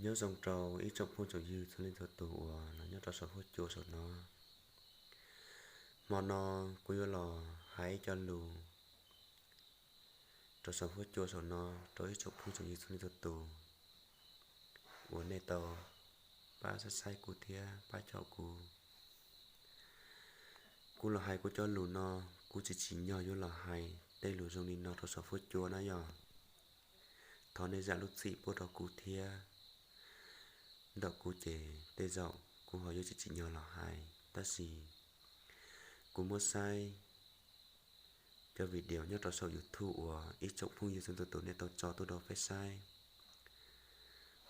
Nyob zoo rau ib tsoom phooj tsoom ywg txhua leej txhua tus uas los nyob rau saum huab cua saum no. Hmo no kuv yuav los hais ib co lus rau saum huab cua saum no rau ib tsoom phooj tsoom ywg txhua leej txhua tus uas nej tau pab saib saib kuv thiab pab caum kuv. Kuv los hais kuv cov lus no, kuv tsis tsim nyog yuav los hais tej lus zoo li no rau saum huab cua na yog. Thov nej zam lub txim pub rau kuv thiab. Ntawm kuv ces tej zaum kuv ho yuav tsis tsim nyog los hais, tab sis kuv muab saib cov video nyob rau saum YouTube uas ib tsoom phooj ywg txhua leej txhua tus nej tau tso tuaj rau peb saib.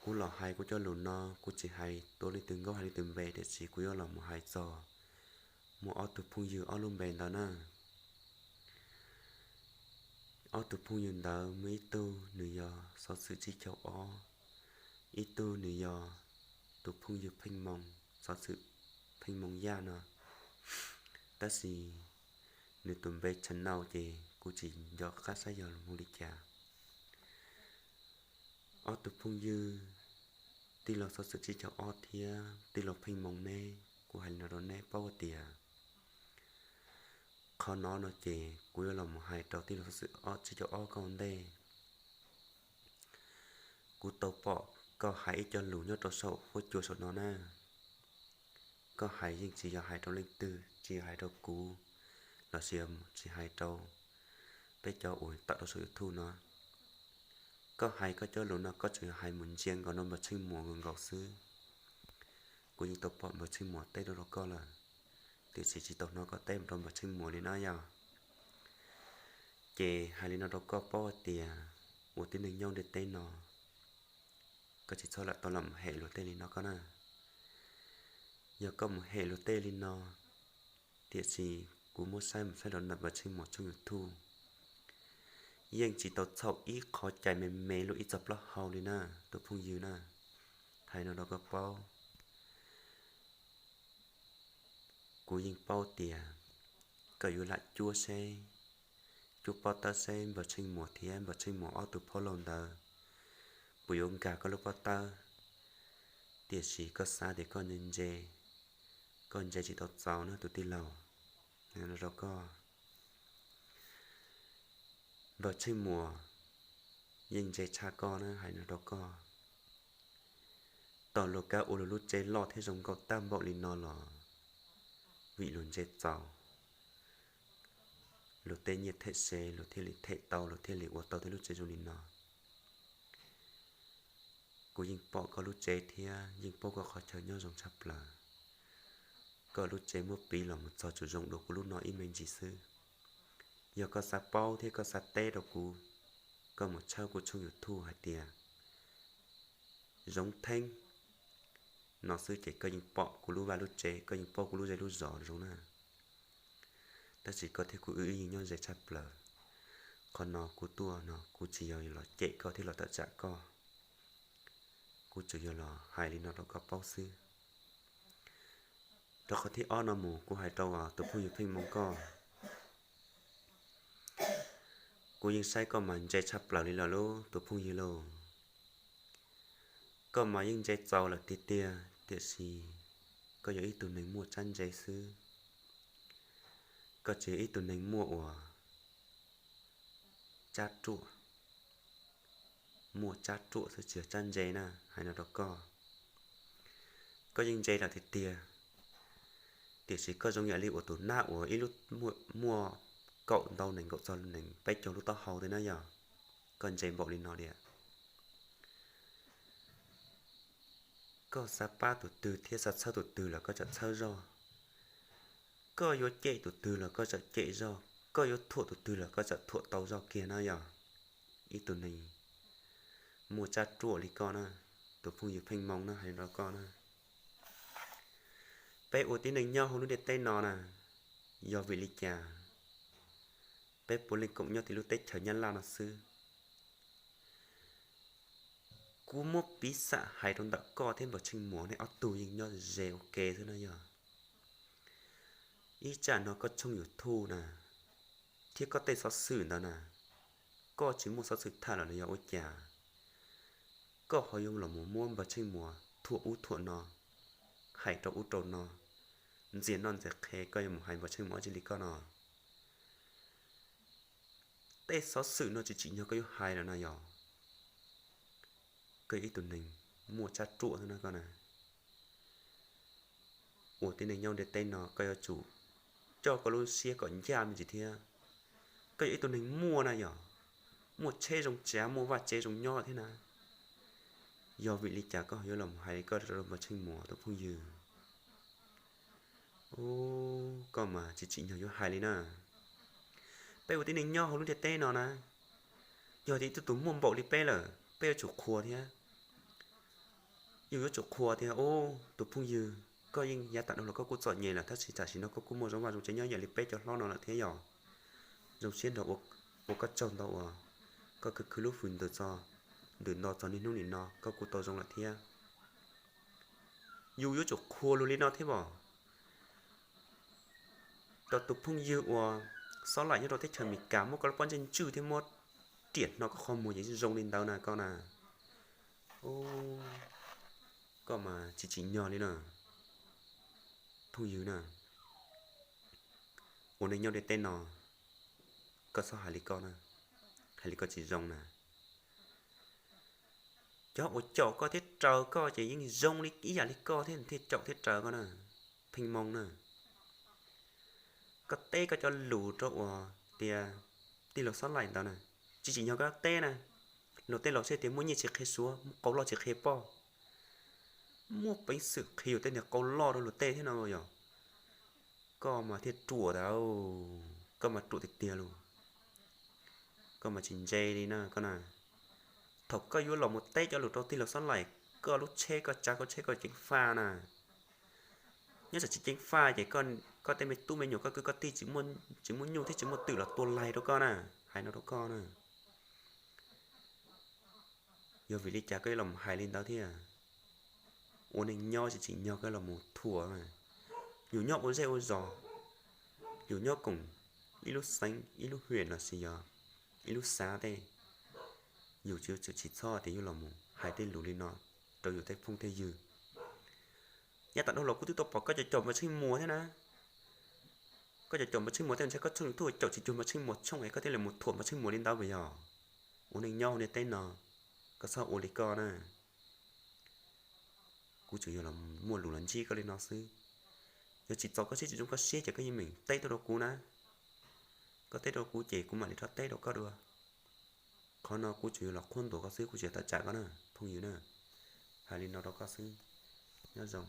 Kuv los hais kuv cov lus no, kuv tsis hais tuav leej twg nkaub hais leej twg npe, tiam sis kuv yuav los mus hais txog muaj ob tug phooj ywg ob lub npe ntawd na. Ob tug phooj ywg ntawd muaj ib tug nws yog xov xwm tsib caug ob, ib tug nws yog tus phooj ywg Pheej Moo, xov xwm Pheej Moo Yaj no. Tab sis nws tus npe channel ces kuv tsis nco qab saib yog mus li cas. Ob tug phooj ywg, tij laug xov xwm tsib caug ob thiab tij laug Pheej Moo neb, kuv hais li no rau neb paub hais tias qhov no no ces kuv yuav los mus hais rau tij laug xov xwm tsib caug ob koj ua ntej. Kuv tau pom koj hais ib co lus nyob rau saum huab cua saum no na. Koj hais yeej tsis yog hais rau leej twg, tsis yog hais rau kuv, los sis tsis hais rau peb cov uas tawm rau saum YouTube no. Koj hais koj cov lus no koj tsuas yog hais mus ntsia nkaus rau Npawg Tsheej Muas nkaus nkaus xwb. Kuv yeej tau pom Npawg Tsheej Muas teb rau rau koj lawm, tiam sis tsis tau hnov koj teb mus rau Npawg Tsheej Muas li na yog. Ces hais li no rau koj paub hais tias ua tib neeg nyob ntiaj teb no, koj tsis txhob lam tau los hem luag tej li no koj na. Yog koj mus hem luag tej li no, tiam sis kuv muab saib mus saib rau ntawm Npawg Tsheej Muas tshooj YouTube, yeej tsis tau txhaum ib qho cai me me luaj ib txoj plaub hau li na, tus phooj ywg na. Hais no rau koj paub. Kuv yeej paub tias koj yuav lam cuab seb, cuab pob tawb seb Npawg Tsheej Muas thiab Npawg Tsheej Muas ob tug phauj laug ntawd puas yuav nkag koj lub pob tawb. Tiam sis koj xav tias koj ntse ntse, koj ntse tsis tau txaus na tus tij laug. Hais no rau koj, Npawg Tsheej Muas yeej ntse tshaj koj na, hais no rau koj. Tau luag kab ua luag lub tsev loj thiab zoo nkauj tag npaum li no los vim luag ntse txaus, luag tej nyiaj them se luag thiaj li them tau, luag thiaj li ua tau tej lub tsev zoo li no. Kuv yeej pom koj lub tsev thiab yeej paub koj qhov chaw nyob zoo tshaj plaws. Koj lub tsev muab piv los mus txog tsuas zoo dua kuv lub no ib me ntsis xwb. Yog koj xav paub thiab koj xav teb rau kuv, koj mus tshawb kuv tshooj YouTube hais tias Zoov Theeb no xwb ces koj yeej pom kuv lub vaj lub tsev, koj yeej paub kuv lub zej lub zos zoo na. Tab sis koj thiab kuv wb yeej nyob ze tshaj plaws. Qhov no kuv tuaj no kuv tsis yog los cem koj thiab los tawm tsam koj, kuv tsuas yog los hais li no rau koj paub xwb. Rau qhov thib ob no mus kuv hais rau tus phooj ywg Pheej Moo koj, kuv yeej saib koj mas ntse tshaj plaws li lawm lauj tus phooj ywg lauj. Koj mas yeej ntse txaus lawm tiag tiag, tiam sis koj yog ib tug neeg muaj tsab ntse xwb. Koj tsis yog ib tug neeg muaj uas tsab ruam, muaj tsab ruam xwb tsis yog tsab ntse na, hais no rau koj. Koj yeej ntse lawm tiag tiag, tiam sis koj zoo yam li uas tus nab uas ib lub muaj kaum ntau nees nkaum txog nees peb caug lub taub hau thiab na yog. Koj ntse npaum li no li, koj xav pab tus twg thiab xav txhawb tus twg los koj txawm txhawb zog. Koj yuav cem tus twg los koj txawm cem zog, koj yuav thuam tus twg los koj txawm thuam tau zog kiag na yog. Ib tug neeg muaj tsab ruam li koj na, tus phooj ywg Pheej Moo na, hais rau koj na, peb ua tib neeg nyob hauv lub ntiaj teb no na, yog vim li cas peb puav leej koom nyob tim lub teb chaws Nyab Laj no xwb? Kuv muab piv xam hais rau ntawm koj thiab Npawg Tsheej Muas, nej ob tug yeej nyob ze ua ke xwb na yog. Ib tsam no koj tshooj YouTube na, thiab koj tej xov xwm ntawd na, koj tsis muaj xov xwm tham los yog ua cas? koj ho yuav los mus muab npawg Tsheej Muas thuam ub thuam no, hais rau ub rau no, ntxias noj ntxias qhe, koj yuav mus hais npawg Tsheej Muas dab tsi li koj no? Tej xov xwm no tsis tsim nyog koj yuav hais lawm no yog. Koj yog ib tug neeg muaj tsab ruam xwb na koj na. Ua tib neeg nyob ntiaj teb no koj yuav tsum coj koj lub siab kom ncaj me ntsis thiab. Koj yog ib tug neeg muaj na yog, muaj tsheb zoo tsav, muaj vaj tsev zoo nyob thiab na. Yog vim li cas koj yuav los hais li koj rau npawg Tsheej Muas tus phooj ywg? Ub, koj mas tsis tsim nyog yuav hais li na. Peb ua tib neeg nyob hauv lub ntiaj teb no na, yog tias ib tug tus muaj npaum li peb lawm, peb yuav tsum qhuas thiab. Yus yuav tsum qhuas tias, ub, tus phooj ywg, koj yeej yav tag dhau los koj kuj txom nyem lawm, tab sis tam sim no koj kuj muaj zoo vaj zoo tsev nyob ib yam li peb cov hlob no lawm thiab yog. Zoo siab nrog ua koj tsaug ntau uas koj khwv khwv lub hws ntws txog, ntws nto txog niaj hnub nim no koj kuj tau zoo lawm thiab. Yus yuav tsum qhuas luag li no thiab os. Rau tus phooj ywg uas xob laim nyob rau teb chaws Amelikas muab koj lub pob ntsej ntswj thiab muab riam hno koj qhov muag ces zoo li ntawd na koj na. Koj mas tsis tsim nyog li na, phooj ywg na. Ua neej nyob ntiaj teb no, koj txhob hais li koj na, hais li koj tsis zoo na. Cov uas caum koj thiab raws koj ces yeej zoo li ib yam li koj thiab thiaj caum thiab raws koj na, pheej moo na. Koj teb koj cov lus rau uas tias tij laug xob laim ntawd na, tsis tsim nyog koj teb na. Luag tej laus saib tias muaj nyiaj tsis qhia suav, muaj qau loj tsis qhia poj. Muaj peev xwm qhia yus tej niag qau loj rau luag tej thiab no yog. Koj mas thiaj ruam ntag, koj mas ruam tiag tiag lauj. Koj mas tsis ntse li na koj na. Thaum koj yuav los mus teb cov lus rau tij laug xob laim, koj lub tsheb koj tsav koj tsheb koj ceev faj na. Nyob tsam tsis ceev faj ces koj tej me tub me nyuam koj kwv koj tij tsis muaj nyuj thiab tsis muaj twm los tua laig rau koj na, hais no rau koj na. Yog vim li cas koj yuav los hais li ntawd thiab? Ua neej nyob tsis tsim nyog koj los mus thuam. Yus nyob ua zej ua zos, yus nyob koom ib lub xeev ib lub hwm los sis yog ib lub xav tej, yus tsis txhob tias yuav los mus hais tej lus li no rau yus tej phooj tej ywg. Yav tag dhau los kuv twb tau pom koj caum caum npawg Tsheej Muas thiab na. Koj caum caum npawg Tsheej Muas thiab ntshai koj tshooj YouTube caum tsis cuag npawg Tsheej Muas tshooj es koj thiaj li mus thuam npawg Tsheej Muas li ntawd puas yog? Ua neej nyob hauv ntiaj teb no, koj txhob ua li koj na. Kuv tsuas yog los muaj lus los ntsib koj li no xwb. Yog tsis txaus koj siab tsis zoo koj siab ces koj yeej meem teb tuaj rau kuv na. Koj teb rau kuv ces kuv mam li rov teb rau koj dua. Qhov no kuv tsuas yog los qhuab ntuas koj xwb, kuv tsis yog tawm tsam koj na, phooj ywg na. Hais li no rau koj xwb, nyob zoo.